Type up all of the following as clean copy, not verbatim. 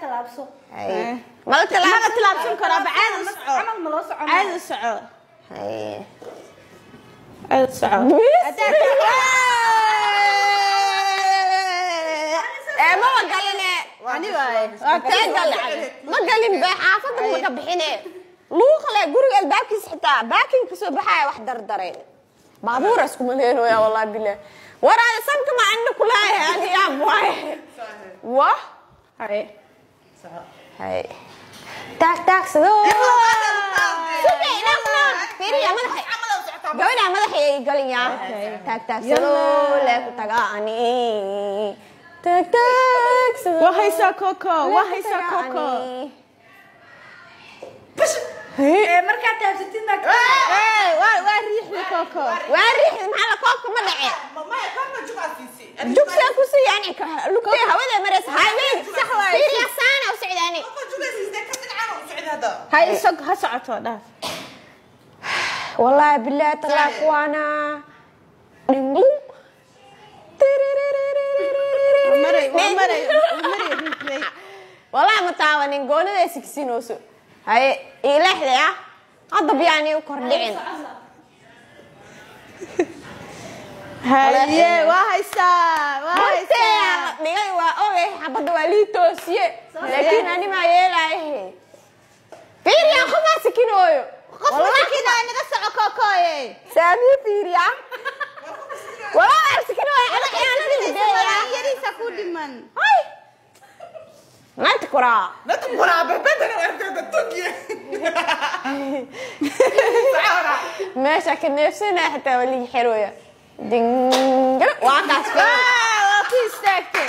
Tallaabso. Mala Mana tallaabsan. Tilaabsan karaa ba, caadi u soco. Camal ma loo soconaa? Caadi u soco. Haye. Caadi u soco. Ee, maba galine. Ani waaye. Waa Tee gal ma galin be, xaafadda ma ka bixine, luuqle guriga albaabkiisa xitaa baakin kasoo baxaya wax dardaray baabuur isku maleynooya. Wallahi bilah, waraada sanka ma anna kulaayahay, ani yaab waaye wah. Haye. Hay, taag taagsado. Suge dhaqna fiiriya madaxa gabadha, madaxa ay galinyaa. Taag taagsado lee ku tagaa ani, taag taagsado. Waa haysaa Koko, waa haysaa Koko. Ee, markaa taabsatidna. Ee, waa riixdi Koko. Waa riixdi, maxaa la koobka ma dhace? Jugsaa ku sii yani lugtay hawada maraysa highway. Sax waaye. Fiiriya, saana u socdaani. Hay isag ha socoto, dhaaf. Wallahi billahi talaa kuwaana dhinglu. Maray, waa maray, waa maray riixday. Wallahi ma taabanin, goonida sigsinooso. Haye, ileexday ah hadda biyaani u kordhicin. Haye, waa haysaa, waa horteeyaa haysaa. La dhigay, waa ogay, xabadda waa lii toosiye, laakiin ani maa yeelaaye. Fiiriya, qofaa sikinooyo. Qof makiina naga soco Kokoye. Saamiye, fiiriya, walaa waa sikinooyo, ana khiyaanadii deeya. Yariisa ku dhiman. Hay, maanta kuraa. Meesha ka neefsanaya xitaa waa lii xirooya. Dingala, waa kaas. Waa ku istaagtay.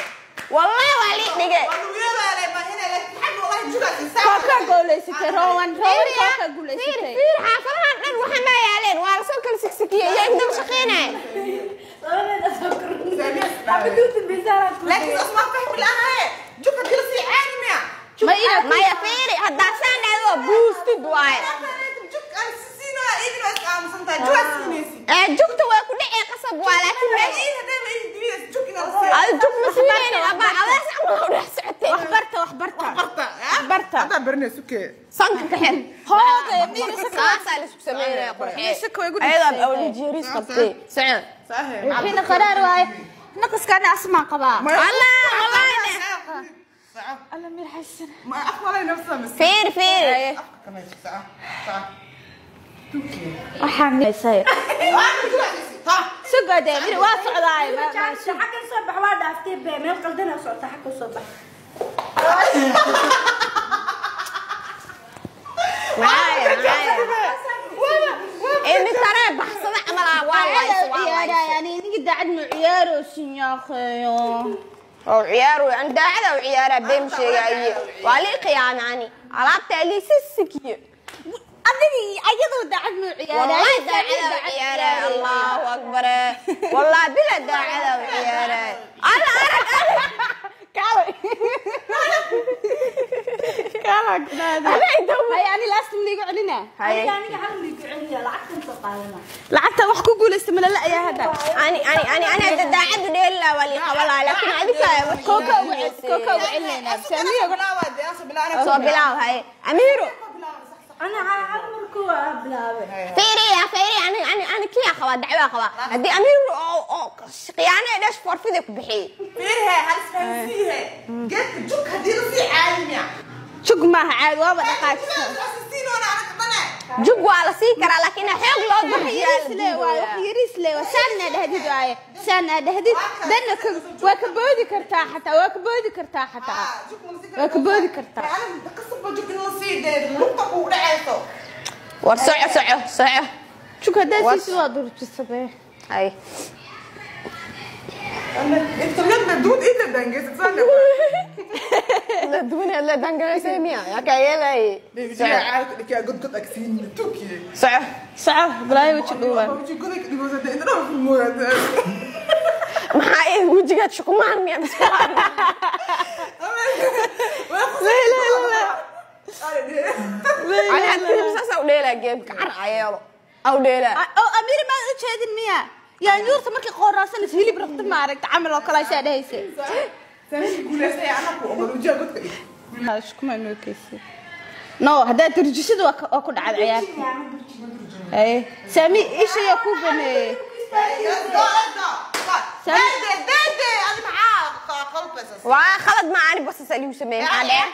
Wallahi waa lii dhigay. Koko guulaysatay, Rowan, Rowan, Koko Fiir guulaysatay. Fiir, xaafadahan dhan waxa ma yaaleen, waa lasoo kala sigsigiyey iyo inta shaqeynaya. Labadeeda soo kordhin. Xabadda u dambaysa anaa ku. Ma ina Maya, fiiri, haddaa saan dhahdo waa buustid waaye. Ee, jugta waa ku dhacee, qasab waa, laakiin meesha adi jug ma siinaynin abaa adees camal u dhex socotay. Wax barta, wax barta, barta. Sanka ka xir. Hooda miir saasaa la isku sameynaya qurxee. Miisaka way igu ayadaa dhibsatay. awlijiyaris qabtay, socon. Wixiina qaraar waaye, naqaskaana asmaan qabaa. Allah, wallahi. Alla mir xasan. Fiiri, fiiri. Waxaan haysay sugade mir, waa socdaay. Xaggan soo bax, waa dhaaftay be, meel qaldan aa socota, xagga soo bax. Maaya, maaya. Ini taree baxsada camal ah, waa laysa, waa laysa. Yani idinka daacad mu ciyaaroosin yaaqeeyo. Oo ciyaar wey, an daacada u ciyaaraa, been sheegaaye, waa lii khiyaanaani, alaabtaa lii si sikiye. Adiga ayadoo daacad mu ciyaara. Wallahi daacada u ciyaaraa, allahu akbar, wallahi bila daacada u ciyaaraa. Alla arag, arag. Kaalay, kaalay kudaada. Aday dawma. Hay, ani last liigu celina. Haye. Aniga hal liigu celiya, lacagtan soo qaadana. Lacagta wax ku guulaysta malala ayaa hadda. Ani hadda daacadu dheeli lahaa, waa lii qaban lahaa, laakiin adika Kooka ugu Kooka ugu celinaynaa, Saamiya. Soo bilaaw, haye Amiiro. Ana hal mar kuwa bilaabay. Fiiriya, fiiriya, ani kiyaa qabaa, dacwaa qabaa, haddii Amiir oo khiyaano ee dhash forfida ku bixiyey. Jug maaha, caadi waaba dhaqaajisa. Jug waa la sii karaa, laakiin xoog loo durjiyaa Yariis le waaye, wax yariis le waa, saan aa dhahdid waaye, saan aa dhahdid danna waa ka boodi kartaa xataa, waa ka boodi kartaa xataa, waa ka boodi kartaa. War soco, soco, soco. Jug haddaa siisid waa durjisadee. Hay. La duwan la dangalaysa miya yaa kaa yeelay? Soco. Soco, balaayo weji dhuuban. Maxaa ii wejigaad shukumaan miya miskumaan? Ani hadda saas u dheelaa geemka car ayeelo au dheelaa. Oo Amiir, maad u jeedin miya yaanyuurta markay qooraasanayso hilib rabta, maaragta camal oo kale asaa dhehaysa. Kuma inoo keysay. No, haddaad turjisid waa ku dhacad ciyaartii. Haye, Saami isha yaa ku baneeyey. Waa khalad ma ani basas aliyu sameeyey maxaa dheh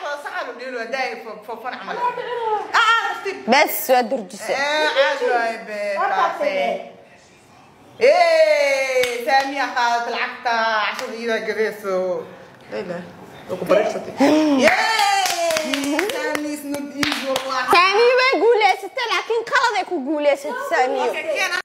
bas waa durjisay. سامية قالت العقدة عشان إذا قريسو ليلى ياي سامي Saamiyo way guulaysatay laakiin qalad ay ku guulaysatay Saamiyo.